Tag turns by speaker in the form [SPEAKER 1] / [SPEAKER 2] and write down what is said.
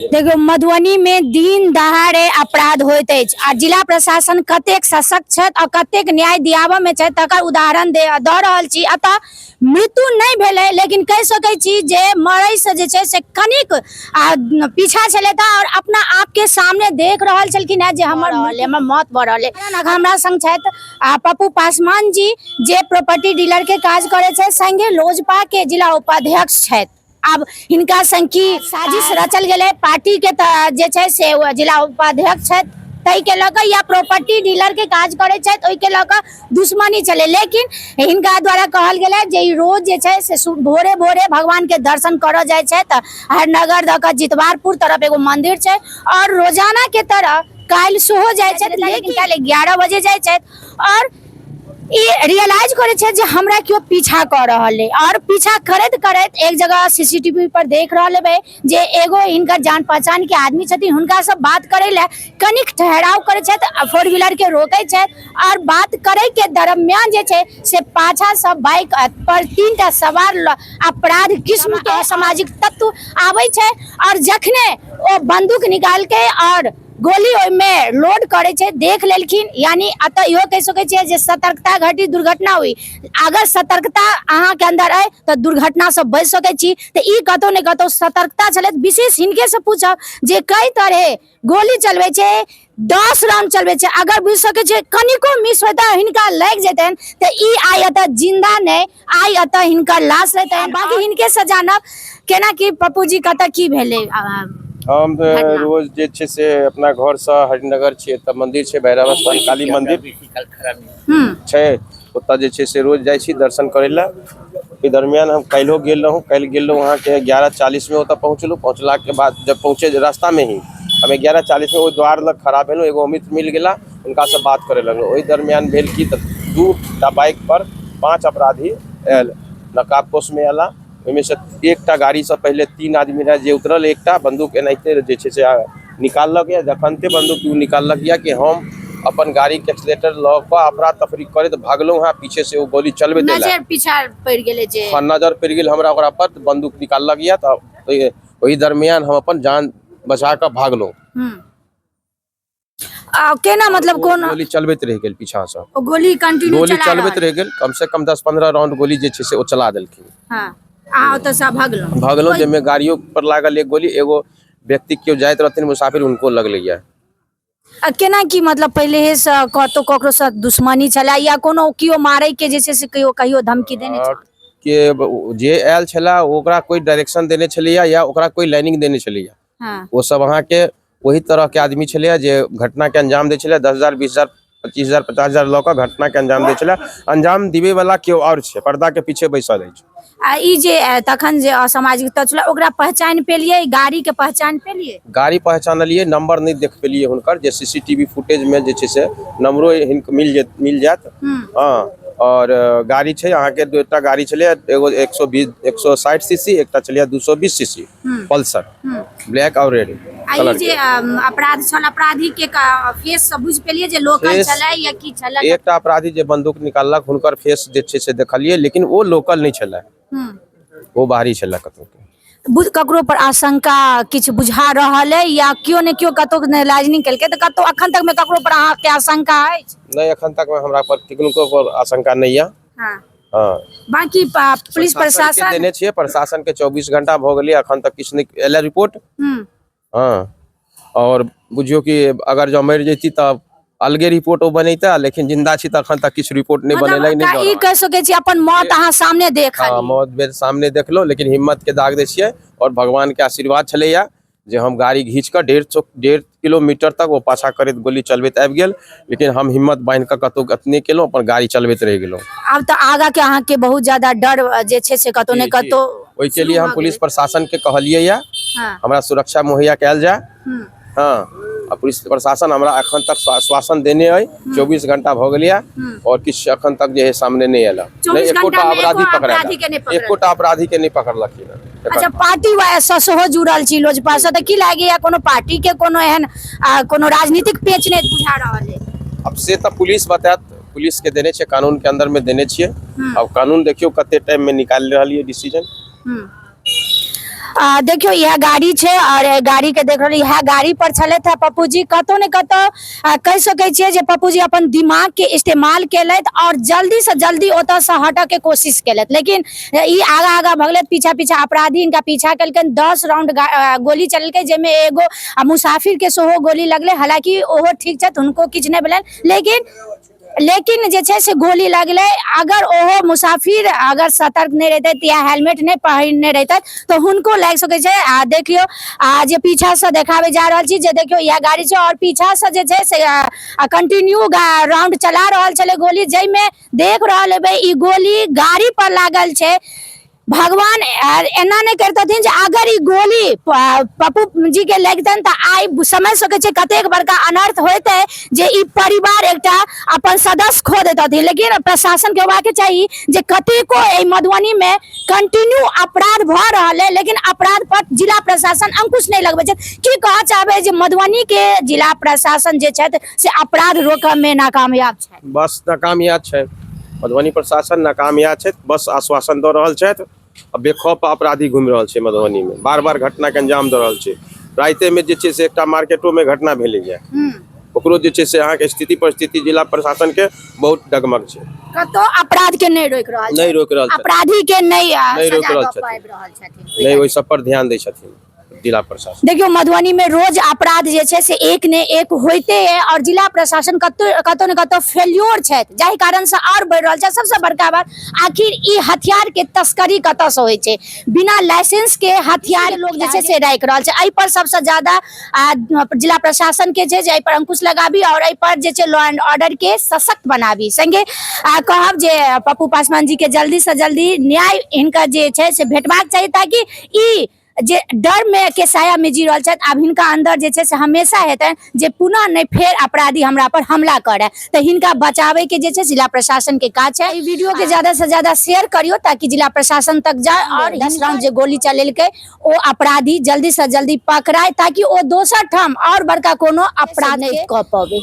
[SPEAKER 1] देखियौ, मधुबनी में दिन दहाड़े अपराध होइत अछि आ जिला प्रशासन कतेक सशक्त छथि आ कतेक न्याय दियाबऽ में छथि, तकर उदाहरण दऽ रहल छी। एतऽ मृत्यु नहि भेलै, लेकिन कहि सकै छी जे मरैसँ जे छै से कनिक पीछा छलै तऽ आओर अपना आपके सामने देख रहल छलखिन हेँ जे हमर रहल हमर मौत भऽ रहल है। हमरा संग छथि पप्पू पासवान जी, जे प्रॉपर्टी डीलर के काज करै छथि, संगे लोजपा के जिला उपाध्यक्ष छथि। आब हिनका संग की साजिश रचल गेलै, पार्टी के तऽ जे छै से ओ जिला उपाध्यक्ष छथि ताहिके लऽ कऽ या प्रॉपर्टी डीलर के काज करै छथि ओहिके लऽ कऽ दुश्मनी छलै, लेकिन हिनका द्वारा कहल गेलै जे ई रोज जे छै से भोरे भोरे भगवान के दर्शन करऽ जाइ छथि। हरनगर दऽ कऽ जितवारपुर तरफ एगो मंदिर छै और रोजाना के तरह काल्हि सेहो जाइ छथि, लेकिन काल्हि 11 बजे जाइ छथि और ई रियलाइज करै छै जे हमरा केओ पीछा कऽ रहल अइ और पीछा करैत करैत एक जगह सीसीटीवी पर देख रहल हेबै जे एगो हिनकर जान पहचान के आदमी छथिन, हुनकासँ बात करै लए कनिक ठहराव करै छथि आ फोर व्हीलर के रोकै छथि और बात करै के दरमियान जे छै से पाछासँ बाइक पर 3टा सवार अपराध किस्म के असामाजिक तत्व आबै छै और जखने ओ बंदूक निकाल के और गोली ओहिमे लोड करै छै देख लेलखिन। यानी एतऽ इहो कहि सकै छियै जे सतर्कता घटी दुर्घटना हुई। अगर सतर्कता अहाँके अन्दर अइ तऽ दुर्घटनासँ बचि सकै छी। तऽ ई कतौ ने कतौ सतर्कता छलै। विशेष हिनकेसँ पूछब जे कई तरहे गोली चलबै छै, 10 राउंड चलबै छै, अगर बुझि सकै छियै कनिको मिस होइतै हिनका लागि जेतनि तऽ ई आइ एतऽ जिन्दा नहि, आइ एतऽ हिनकर लाश रहितनि। बाँकी हिनकेसँ जानब केना की पप्पू जी कतऽ की भेलै।
[SPEAKER 2] हम तऽ रोज जे छै से अपना घरसँ हरिनगर छियै, तऽ मंदिर छै भैरव स्थान काली मंदिर छै, ओतऽ जे छै से रोज जाइ छी दर्शन करै लए। ओहि दरमियान हम काल्हिओ गेल रहूँ। काल्हि गेल रहूँ अहाँके 11:40मे ओतऽ पहुँचलहुँ। पहुँचलाके बाद जब पहुँचे रास्तामे ही हम 11:40मे ओहि द्वार लग खड़ा भेलहुँ, एगो मित्र मिल गेला, हुनकासँ बात करय लगलहुँ। ओहि दरमियान भेल की तऽ 2टा बाइक पर 5 अपराधी आयल, नकाबपोशमे अयला। ओहिमे से एकटा गाड़ीसँ पहिले 3 आदमी रहए जे उतरल, एकटा बन्दूक एनाहिते जे छै से निकाललक यऽ। जखनते बन्दूक ओ निकाललक यऽ कि हम अपन गाड़ीके एक्सलेटर लऽ कऽ अफरा तफरी करैत भागलहुँ हँ, पीछे से ओ गोली चलबैत एला।
[SPEAKER 1] नजर पीछा पड़ि गेलै जे
[SPEAKER 2] हँ, नजर पड़ि गेल हमरा ओकरा पर, तऽ बन्दूक निकाललक यऽ, तऽ ओहि दरमियान हम अपन जान बचा कऽ भागलहुँ।
[SPEAKER 1] आ केना मतलब कोन
[SPEAKER 2] गोली चलबैत रहि गेल पीछासँ?
[SPEAKER 1] ओ गोली कंटिन्यू
[SPEAKER 2] गोली
[SPEAKER 1] चला
[SPEAKER 2] चलबैत
[SPEAKER 1] रहल।
[SPEAKER 2] रहि गेल, कम से कम 10-15 राउंड गोली जे छै से ओ चला देलखिन।
[SPEAKER 1] हँ, अहाँ ओतऽसँ भगलहुँ?
[SPEAKER 2] भगलहुँ, जाहिमे गाड़ियो पर लागल एक गोली, एगो व्यक्ति केओ जाइत रहथिन मुसाफिर, हुनको लगलैया।
[SPEAKER 1] आ केना की मतलब पहिलेहेसँ कतौ ककरोसँ दुश्मनी छलै या कोनो केओ मारै के जे छै से केओ कहियो धमकी देने छल?
[SPEAKER 2] के जे आयल छलै ओकरा कोइ डायरेक्शन देने छलैया या ओकरा कोइ लाइनिंग देने छलैया? ओ सब अहाँके ओही तरहके आदमी छलैया जे घटनाके अंजाम दै छलैया। 10,000, 20,000, 25,000, 50,000 लऽ कऽ घटनाके अंजाम दै छलै। अंजाम दिबै वाला केओ आओर छै, पर्दाके पीछे बैसल अछि।
[SPEAKER 1] आ ई जे तखन जे असामाजिक तत्व छलै ओकरा पहचानि पेलियै? गाड़ीके पहचान पेलियै?
[SPEAKER 2] गाड़ी पहचानलियै, नंबर नहि देख पेलियै हुनकर, जे सीसीटीवी फुटेजमे जे छै से नंबरो हिनक मिल जायत। हँ, और गाड़ी छै अहाँके, 2टा गाड़ी छलैया, एगो 120, 160 सीसी, एकटा छलैया 220 सीसी पल्सर, ब्लैक और रेड
[SPEAKER 1] आ ई
[SPEAKER 2] कलर
[SPEAKER 1] जे
[SPEAKER 2] के।
[SPEAKER 1] अपराध छल, अपराधी के फेस से बुझि पेलियै जे लोकल छलै या की छलै?
[SPEAKER 2] एकटा अपराधी जे बंदूक निकाललक हुनकर फेस जे छै से देखलियै, लेकिन ओ लोकल नहि छलै, ओ बाहरी छलै कतौ के।
[SPEAKER 1] ककरो पर आशंका किछु बुझा रहल अइ या केओ ने केओ कतौ लाइजनिंग केलकै तऽ कतौ अखन तक मे ककरो पर अहाँके आशंका अछि?
[SPEAKER 2] नहि, अखन तक मे हमरा पर किनको पर आशंका नहि यऽ। हँ।
[SPEAKER 1] बाकी पुलिस प्रशासन
[SPEAKER 2] देने छियै, प्रशासन के 24 घंटा भऽ गेलै, अखन तक किछु नहि एलै रिपोर्ट। हँ, और बुझियौ कि अगर जँ मरि जैती तऽ अलगे रिपोर्ट ओ बनैता, लेकिन जिंदा छी तऽ अखन तक किछु रिपोर्ट नहि
[SPEAKER 1] मतलब
[SPEAKER 2] बनेलै, नहि
[SPEAKER 1] ई
[SPEAKER 2] दऽ रहल।
[SPEAKER 1] कहि सकै छी अपन मौत अहाँ सामने देखल?
[SPEAKER 2] हँ, मौत बेर सामने देखलहुँ, लेकिन हिम्मत के दाग दै छियै और भगवान के आशीर्वाद छलैया जे हम गाड़ी घींच कऽ 1.5 किलोमीटर तक ओ पाछा करैत गोली चलबैत आबि गेल, लेकिन हम हिम्मत बान्हि कऽ कतहु अथी केलहुँ, अपन गाड़ी चलबैत रहि गेलहुँ।
[SPEAKER 1] आब तऽ आगा के अहाँके बहुत ज्यादा डर जे छै से कतौ ने
[SPEAKER 2] जी, जी।
[SPEAKER 1] कतौ
[SPEAKER 2] ओहिके लिए हम
[SPEAKER 1] शुरू भऽ
[SPEAKER 2] पुलिस
[SPEAKER 1] गेलै।
[SPEAKER 2] प्रशासन के कहलियै या हमरा सुरक्षा मुहैया कयल जाय। हँ, आ पुलिस प्रशासन हमरा अखन तक आश्वासन देने अइ, 24 घंटा भऽ गेलैया और किछु अखन तक जे है सामने नहि आयल।
[SPEAKER 1] 24
[SPEAKER 2] नहि एकोटा
[SPEAKER 1] घंटा मे
[SPEAKER 2] अपराधी
[SPEAKER 1] एको अपराधी के
[SPEAKER 2] पकड़ायल,
[SPEAKER 1] नहि पकड़ल।
[SPEAKER 2] एकोटा अपराधी के नहि पकड़लखिन हँ।
[SPEAKER 1] अच्छा, पार्टी वाइज सँ सेहो जुड़ल छी लोजपा सँ, तऽ की लागैया कोनो पार्टी के कोनो एहन कोनो राजनीतिक पेच नहि बुझा रहल अइ?
[SPEAKER 2] अब से तऽ पुलिस बतायत। पुलिस के देने छियै, कानून के अंदर मे देने छियै। अब कानून देखियौ कते टाइम मे निकालि रहल ये डिसीजन।
[SPEAKER 1] देखियौ इएह गाड़ी छै और गाड़ी के देख रहल, इएह गाड़ी पर छलथि है पप्पू जी। कतौ ने कतौ कहि सकै छियै जे पप्पू जी अपन दिमाग के इस्तेमाल केलथि और जल्दी से जल्दी ओतऽ से हटऽ के कोशिश केलथि, लेकिन ई आगा आगा भगलथि, पीछा पीछा अपराधी इनका पीछा केलकनि। 10 राउंड गोली चलेलकै, जाहिमे एगो मुसाफिर के सेहो गोली लगलै। हालांकि ओहो ठीक छथि, हुनको किछु नहि भेलनि, लेकिन जे छै से गोली लगलै। अगर ओहो मुसाफिर अगर सतर्क नहि रहितथि या हेलमेट नहि पहिरने रहितथि तऽ हुनको लागि सकै छै। आ देखियौ, आ जे पीछासँ देखाबै जा रहल छी जे देखियौ इएह गाड़ी छै और पीछासँ जे छै से कंटिन्यू राउंड चला रहल छलै गोली, जाहिमे देख रहल हेबै ई गोली गाड़ी पर लागल छै। भगवान एना नहि करतथिन जे अगर ई गोली पप्पू जी के लगितनि तऽ आइ समझ सकै छियै कतेक बड़का अनर्थ होइतै जे ई परिवार एकटा अपन सदस्य खो देतथिन। लेकिन प्रशासन के होबाक चाही जे कतेको एहि मधुबनी में कंटिन्यू अपराध भऽ रहल है, लेकिन अपराध पर जिला प्रशासन अंकुश नहि लगबै छथि। की कहऽ चाहबै जे मधुबनी के जिला प्रशासन जे छथि से अपराध रोकऽ में नाकामयाब छथि?
[SPEAKER 2] बस नाकामयाब छै मधुबनी प्रशासन, नाकामयाब छथि। बस आश्वासन दऽ रहल छथि आ बेखौफ अपराधी घुमि रहल छै मधुबनीमे, बार बार घटनाके अंजाम दऽ रहल छै। रातिमे जे छै से एकटा मार्केटोमे घटना भेलैए, ओकरो जे छै से अहाँके स्थिति परिस्थिति जिला प्रशासनके बहुत डगमग छै।
[SPEAKER 1] कतौ अपराध के नहि रोकि रहल,
[SPEAKER 2] नहि रोकि रहल छथि,
[SPEAKER 1] अपराधी के नहि
[SPEAKER 2] नहि रोकि
[SPEAKER 1] सजा
[SPEAKER 2] रहल
[SPEAKER 1] दऽ
[SPEAKER 2] छथिन।
[SPEAKER 1] पाबि रहल छथिन,
[SPEAKER 2] नहि ओहि सब पर ध्यान दै छथिन जिला प्रशासन।
[SPEAKER 1] देखियौ मधुबनी में रोज अपराध जे छै से एक ने एक होइते है और जिला प्रशासन कतौ कतौ ने कतौ फेल्योर छथि, जाहि कारण से और बढ़ि रहल छै। सबसे बड़का बात, आखिर ई हथियार के तस्करी कतऽ से होइ छै? बिना लाइसेंस के हथियार लोग जे छै से राखि रहल छै। एहि पर सबसे ज्यादा जिला प्रशासन के छै जे एहि पर अंकुश लगाबी और एहि पर जे छै लॉ एंड ऑर्डर के सशक्त बनाबी। संगे कहब जे पप्पू पासवान जी के जल्दी से जल्दी न्याय हिनका जे छै से भेटबाक चाही, ताकि ई जे डर में के साया में जी रहल छथि, आब हिनका अंदर जे छै से हमेशा हेतनि जे पुनः नहि फेर अपराधी हमरा पर हमला करे, तऽ हिनका बचाबै के जे छै जिला प्रशासन के काज छै। ई वीडियो के ज्यादा से ज्यादा शेयर करियो ताकि जिला प्रशासन तक जाए और 10 राउंड जे गोली चलेलकै ओ अपराधी जल्दी से जल्दी पकड़ाए, ताकि ओ दोसर ठाम और बड़का कोनो अपराध नहि कऽ पबै।